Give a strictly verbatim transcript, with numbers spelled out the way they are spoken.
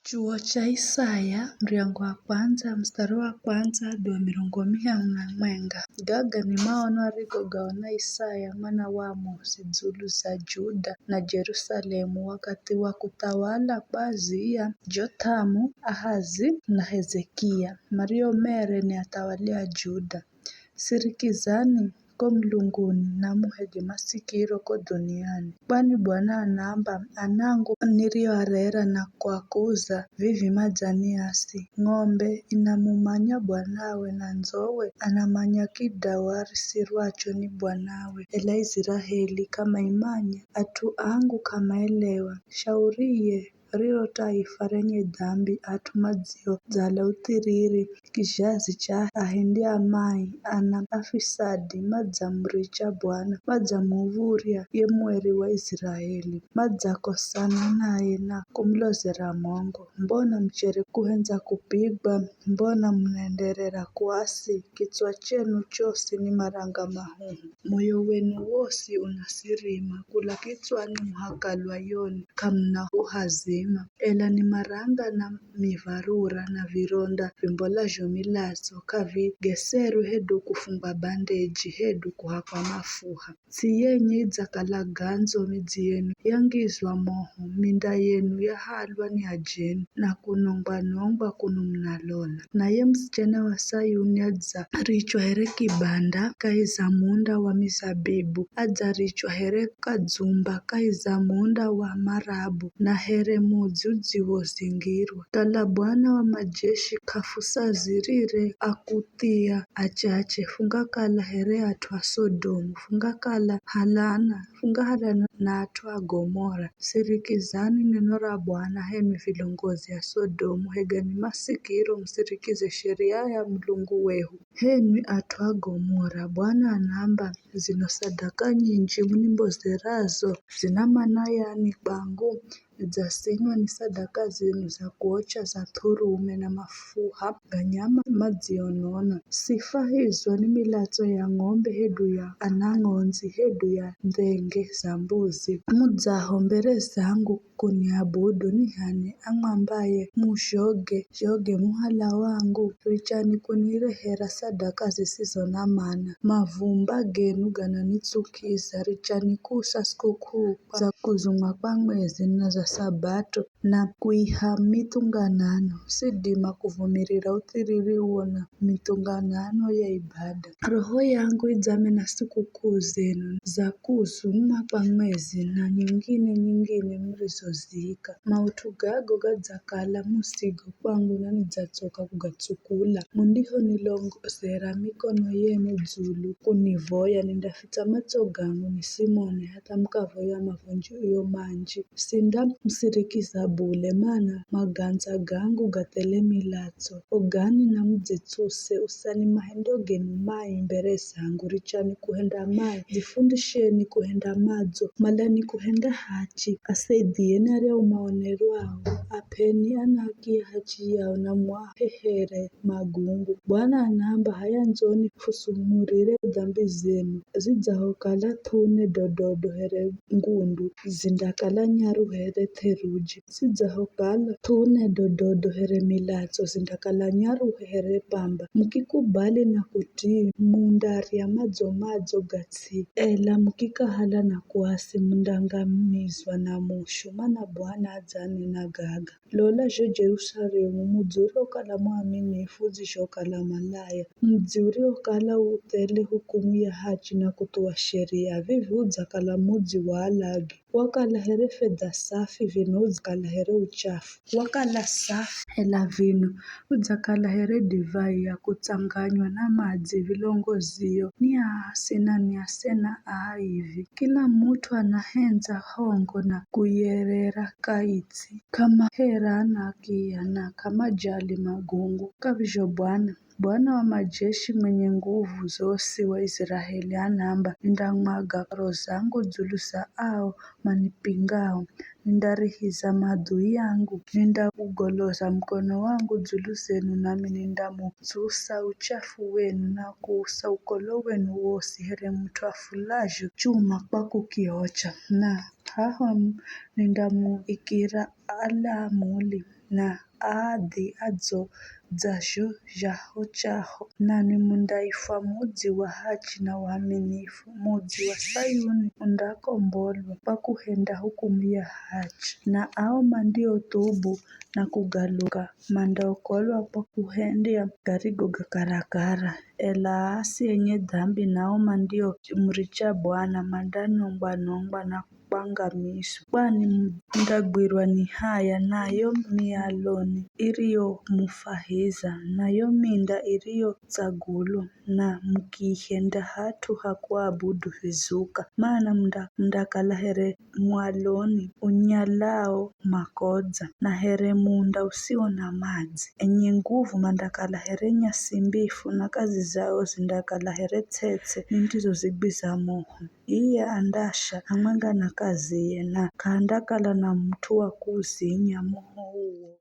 Chuwo cha Isaya, muryango wa kwandza, mustari wa kwandza hadi wa mirongo mihahu na mwenga. Gaga ni maono arigogaona Isaya mwana wa Amosi dzulu za Juda na Jerusalemu, wakathi wa kuthawala kwa Azia, Jothamu, Ahazi na Hezekia, mario mere ni athawali a Juda. Sirikizani ko mulunguni, na muhege masikiro ko dhuniani. Kwani Bwana anaamba, anangu nirioarera na kuakuza, vivi madzaniasi. Ng'ombe inamumanya bwanawe, na ndzowe anamanya kidau arisirwacho ni bwanawe. Ela Iziraeli k'amaimanya, at'u angu k'amaelewa. Shauriye riro taifa renye dhambi, at'u madziodzala uthiriri, kizhazi cha ahendi a mai, ana mafisadi, madzamuricha Bwana, madzamuv̱urya ye Mweri wa Iziraeli, madzakosana naye na kumulozera mongo. Mbona muchere kuhendza kupigwa? Mbona munaenderera kuasi? Kitswa chenu chosi ni maranga mahuhu. Moyo wenu wosi una sirima, kula kitswani muhaka lwayoni, k'amuna uhazima. Ela ni maranga na miv̱arura na vironda vimbolazho milatso, k'avigeserwi hedu kufungwa bandeji hedu kuhakwa mafuha. Ts'i yenye idzakala gandzo, midzi yenu yangizwa moho, minda yenu yahalwa ni ajeni, na kunongwa-nongwa kuno munalola. Naye musichana wa Sayuni adzarichwa here kibanda kahi za munda wa mizabibu, adzarichwa here kadzumba kahi za munda wa marabu, na here mudzi udziwozingirwa. Kala Bwana wa majeshi k'afusazirire akuthia achache, fungakala here at'u a Sodomu, fungakala halana, fungahalana na at'u a Gomora. Sirikizani neno ra Bwana, h'enwi vilongozi a Sodomu, hegani masikiro, musirikize sheria ya Mulungu wehu. H'enwi at'u a Gomora, Bwana anaamba, zino sadaka nyinji munimbozerazo, zina mana yani kwangu? Nidzasinwa ni sadaka zenu za kuocha za thurume na mafuha ga nyama madzionona. Sifahizwa ni milatso ya ng'ombe hedu ya anang'ondzi hedu ya ndhenge za mbuzi. Mudzaho mbere zangu kuniabudu, ni h'ani amwambaye, muzhoge, zhoge muhala wangu? Richani kunirehera sadaka zisizo na mana. Mavumba genu gananitsukiza. Richani kuusa sikuk'uu za kuzumwa kwa mwezi na za Sabato, na kuiha mithunganano. Sidima kuvumirira uthiriri uwo na mithunganano ya ibada. Roho yangu idzamena sikuk'uu zenu za kuzumwa kwa mwezi na nyingine nyingine murizoziika. Maut'u gago gadzakala musigo kwangu, na nidzatsoka kugatsukula. Mundihonilongozera mikono yenu dzulu kunivoya, nindafitsa matso gangu nisimone, hatha mukavoya mavunjuyo manji. Sindamusirikiza bule, mana magandza gangu gathele milatso. Ogani na mudzitsuse, usani mahendo genu mai mbere zangu. Richani kuhenda mai, dzifundisheni kuhenda madzo, malani kuhenda hachi. Asaidhiyeni aryahu maonerwao, ap'eni ana haki ya hachi yao, na muahehere magungu. Bwana anaamba, h'aya ndzoni fusumurire dhambi zenu, zidzahokala th'une dododo here ngundu, zindakala nyaru here theruji. Zidzahokala th'une dododo here milatso, zindakala nyaru here pamba. Mukikubali na kutii, mundarya madzo-madzo ga ts'i, ela mukikahala na kuasi, mundangamizwa na mushu, mana Bwana adzanena gaga. Lola zho Jerusalemu, mudzi uriokala mwaminifu udzizhokala malaya, mudzi uriokala uthele hukumu ya hachi na kuthuwa sheria, vivi udzakala mudzi wa alagi. Wakala here fedha safi, vino udzakala here uchafu. Wakala safi, ela vino udzakala here divai ya kutsanganywa na madzi vilongozio, ni aasi na ni asena a aivi. Kila mut'u anahendza hongo na kuyerera kaitsi. K'amahera anakiya na k'amajali magungu. Kavizho Bwana, Bwana wa majeshi mwenye nguvu zosi wa Iziraeli anaamba, nindamwaga roho zangu dzulu za ao manipingao, nindarihiza madhui angu, nindaugoloza mukono wangu dzulu zenu, nami nindamutsusa uchafu wenu na kuusa ukolo wenu wosi, here mut'u afulazho chuma kwa kukiocha, na haho nindamuikira alamuli. na aadhi adzo dza zho zhaho chaho. Nanwi mundaifwa mudzi wa hachi na uaminifu, mudzi wa Sayuni undakombolwa kwa kuhenda hukumu ya hachi, na ao mandiothubu na kugaluka mandaokolwa kwa kuhendya garigo ga karakara. Ela aasi enye dambi nao mandiomuricha Bwana mandanongwa-nongwa na kwangamizwa. Kwani mundagwirwa ni haya, nayo mialoni iriyomufahiza, nayo minda iriyotsagulwa, na mukiihenda hat'u ha kuabudu vizuka. Mana munda-, mundakala here mwaloni unyalao makodza, na here munda usio na madzi. Enye nguvu mandakala here nyasi mbifu, na kazi zao zindakala here ts'ets'e nindizozigwiza moho. Iye andasha hamwenga na kaziye, na k'andakala na mut'u wa kuuzinya moho uwo.